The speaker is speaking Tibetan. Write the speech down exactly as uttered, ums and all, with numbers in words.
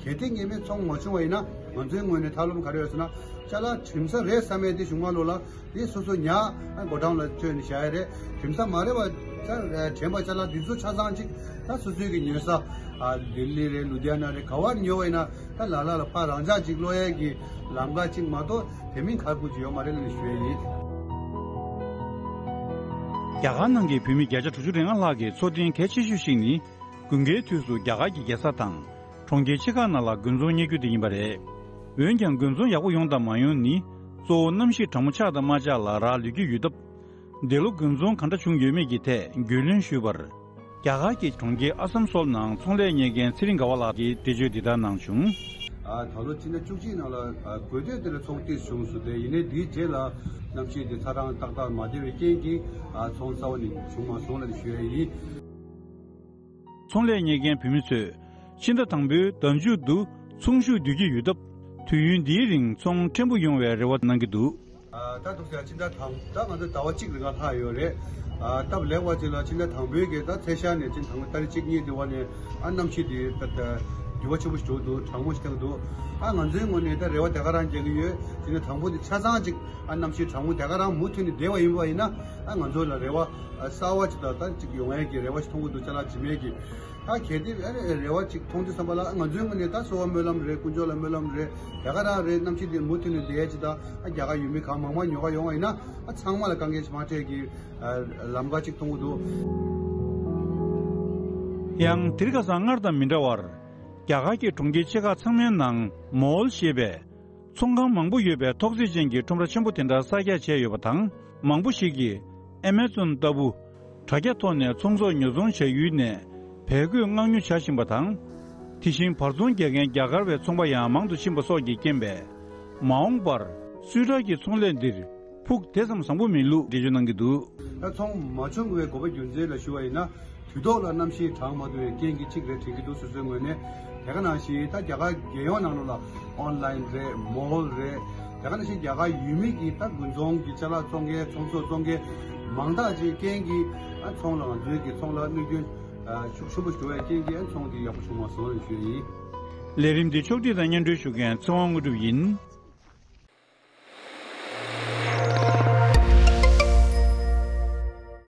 གལ་ཏེ་ངེས་མེད་ཚོང་མ་བྱུང་བ་ཡིན་ན། ང་ཚོའི་ངོས་ནས་ཐབས་ལམ་ག་རེ་ཡོད་ཟེར་ན། ཅ་ལག་དྲིམ་ས་རེད་བསམ་ཡས་དེ་གཞུག་མ་ལོ་ལ་དེ་སོ་སོ་ཉག་སྒོ་འགྲམ་ལ་བཅོས་ནས་བཞག་ཡས་རེད། དྲིམ་ས་མ་རེད་པ། ཅ་དྲན་པ་ཅ་ལག་འདི་ཚོ་ཆ་ཚང་ཅིག་ད་སོ་སོའི་གི་ཉོ་ས། ཨ་ལྡི་ལི་རེད། ལུ་དྷི་ཡ་ན་རེད། ག་བར་ཉོ་བ་ཡིན་ན། ད་ལ་ལ་ལ་ཕར་རང་འཇགས་ཅིག་སློག་ཡས་ཀྱི་ལམ་ཁ་ཅིག་མ་གཏོགས་དེ་མིན་ག་དགོས་ཀྱི་ཡོད་མ་རེད་ལབ་ནས་ཞུ་ཡས་ཡིན། རྒྱ་གར་ནང་གི་བོད་མི་བརྒྱ་ཆ་དྲུག་ཅུ་རེ་ལྔ་ལྷག་གི་འཚོ་རྟེན་གལ་ཆེ་ཤོས་ཤིག་ནི། དགུན་ཁའི་དུས་སུ་རྒྱ་གར་གྱི་རྒྱལ་ས་དང་གྲོང་ཁྱེར་ཆེ་ཁག་ནང་ལ་དགུན་ཚོང་གཉེར་རྒྱུ་དེ་ཡིན་པ་རེད། འོན་ཀྱང་དགུན་ཚོང་ཡག་པོ་ཡོང་དང་མ་ཡོང་ནི། གཙོ་བོ་གནམ་གཤིས་གྲང་མོ་ཆགས་དང་མ་ཆགས་ལ་རག་ལུས་ཀྱི་ཡོད་སྟབས། འདི་ལོ་དགུན་ཚོང་གང་འདྲ་བྱུང་ཡོད་མེད་ཀྱི་ཐད་རྒྱུས་ལོན་ཞུས་པར། རྒྱ་གར་གྱི་གྲོང་ཁྱེར་ཨ་སམ་སོལ་ནང་ཚོང་ལས་གཉེར་མཁན་ཚེ་རིང་དགའ་བ་ལགས་ཀྱིས་འགྲེལ་བརྗོད་འདི་ལྟར་གནང་བྱུང་། ཨ་ད་ལོ་སྤྱི་ཟླ་བཅུ་གཅིག་ནང་ལ་ཨ་དགོས་འདོད་དེ་ལ་ཚོང་ཏོག་ཙམ་བྱུང་སོང་སྟེ། ཡིན་ནའི་དེའི་རྗེས་ལ་གནམ་གཤིས་དེ་ཚ་གྲང་ཏག་ཏག་མ་བདེ་བའི་རྐྱེན་གྱིས་ཨ་ཚོང་རྩ་བ་ནས་བྱུང་མ་སོང་ལབ་ནས་ཞུ་ཡ་ཡིན། ཚོང་ལས་གཉེར་མཁན་བོད་མི་ཚོས་ཕྱི་ཟླ་དང་པོའི་ཟླ་མཇུག་ཏུ་ཚོང་ཤུགས་སྡུད་ཀྱི་ཡོད་སྟབས། དུས་ཡུན་འདིའི་རིང་ཚོང་ཕྲན་བུ་ཡོང་བའི་རེ་བ་གནང་གི་འདུག། ཨ་ད་འདུག་ཟེར་ཡ། ཕྱི་ཟླ་དང་ད་ང་ཚོ་ཟླ་བ་གཅིག་རིང་ལ་ལྷག་ཡོད་རེད། ཨ་སྟབས་ལེགས་པ་ཅིག་ལ་ཕྱི་ཟླ་དང་པོའི་གི་ད་ཚེས་ཤར་ནས་ཕྱི་ཟླ་དང་པོའི་ཏ་རིག་གཅིག་གཉིས་དེ་བར་ནས་ཨ་གནམ་གཤིས་དེ་ད་ད་འགྱུར་བ་ཆེན་པོ་ཞིག་འགྲོ་གི་འདུག། གྲང་མོ་ཞིག་ཐེབས་ཀྱི་འདུག། ཨ་ང་ཚོའི་ངོས་ནས་ད་རེ་བ་དེ་ག་རང་རྒྱག་གི་ཡོད། ཕྱི་ཟླ་དང་པོ་དེ་ཆ་ཚང་ཅིག་ཨ་གནམ་གཤིས་གྲང་མོ་དེ་ག་རང་མུ་མཐུད་ནས་བསྡད་པ་ཡིན་པ་ཡིན་ན། ཨ་ང་ཚོ་ལ་རེ་བ་ཨ་གསར་པ་ཅིག་དང་ད་ཅིག་ཡོང་ཡས་ཀྱི་རེ་བ་ཞིག་མཐོང་གི་འདུག། ཅ་ལག་ཇི་མེད་ཀྱི། ད་གལ་ཏེ་ཨ་རེ་རེ་བ་ཅིག་མཐོང་དུས་ཙམ་པ་ལ། ང་ཚོའི་ངོས་ནས་ད་གསོལ་བ་སྨོན་ལམ་རེད། དཀོན་མཆོག་ལ་སྨོན་ལམ་རེད། དེ་ག་རང་རེད། གནམ་གཤིས་འདི་མུ་མཐུད་ནས་བསྡད་ཡས་ཅིག་དང་། ཨ་རྒྱ་གར་ཡུལ་མི་གང་མང་མང་ཉོ་ག་ཡོང་བ་ཡིན་ན། ཨ་ཚང་མ་ལ་དཀའ་ངལ་ཞིག་མ་འཕྲད་ཀྱི་ཨ་ལམ་ཁ་ཅིག་མཐོང་གི་འདུག། ཡང་དེ་རིང་ཁ་སང་སྔར་དང་མི་འདྲ་བར། རྒྱ་གར་གྱི་གྲོང་ཁྱེར་ཆེ་ཁག་ཚང་མའི་ནང་མོལ་ཞེས་པའི་ཚོང་ཁང་མང་པོ་ཡོད་པའི་ཐོག་བརྩེགས་ཅན་གྱི་ཁྲོམ་ར་ཆེན་པོ་དེ་འདྲ་གསར་རྒྱག་བྱས་ཡོད་པ་དང་། མང་པོ་ཞིག་གིས་ཨེ་མ་ཛོན་ལྟ་བུ་དྲ་རྒྱ་ཐོག་ནས་ཚོང་ཟོག་ཉོ་ཚོང་བྱ་ཡུལ་ནས་བལ་གོས་མངགས་ཉོ་བྱ་བཞིན་པ་དང་། དེ་བཞིན་བར་ཚོང་རྒྱག་མཁན་རྒྱ་གར་བའི་ཚོང་པ་ཡང་མང་དུ་ཕྱིན་པ་སོགས་ཀྱི་རྐྱེན་པས། མ་འོངས་པར་སུད་ཊར་གྱི་ཚོང་ལས་འདིར་ཕུགས་དེ་ཙམ་བཟང་པོ་མེད་ལུགས་འགྲེལ་བརྗོད་གནང་གི་འདུག། ད་ཚོང་མ་བྱུང་བའི་དགོས་པ་རྒྱུ་མཚན་ལ་ཞུ་བ་ཡིན་ན། དུས་ཐོག་ལ་གནམ་གཤིས་གྲང་མ་ཐུབ་པའི་རྐྱེན་གྱིས་གཅིག་རེད་དྲན་གྱི་འདུག། སོ་སོའི་ངོས་ནས། དེ་ག་ནང་བཞིན་ད་རྒྱ་གར་རྒྱལ་ཡོངས་ནང་ལོགས་ལ་ཨོན་ལ་ཡིན་རེད། མོལ་རེད། དེ་ག་ནང་བཞིན་རྒྱ་གར་ཡུལ་མི་གི་ད་དགུན་ཚོང་གི་ཅ་ལག་བཙོང་མཁན། ཚོང་ཟོག་བཙོང་མཁན་མང་དག་ཅིག་རྐྱེན་གྱིས། ཨ་ཚོང་ལ་ང་ཚོའི་གི་ཚོང་ལ་གནོད་སྐྱོན་ཨ་ཤུགས་ཆེན་པོ་ཞིག་འགྲོ་བའི་རྐྱེན་གྱིས། ཨ་ཚོང་དེ་ཡག་པོ་བྱུང་མ་སོང་ཞུ་ཡ་ཡིན། ལས་རིམ་འདི་ཕྱོགས་སྒྲིག་དང་སྙན་སྒྲོན་ཞུ་མཁན་ཚེ་དབང་དངོས་གྲུབ་ཡིན།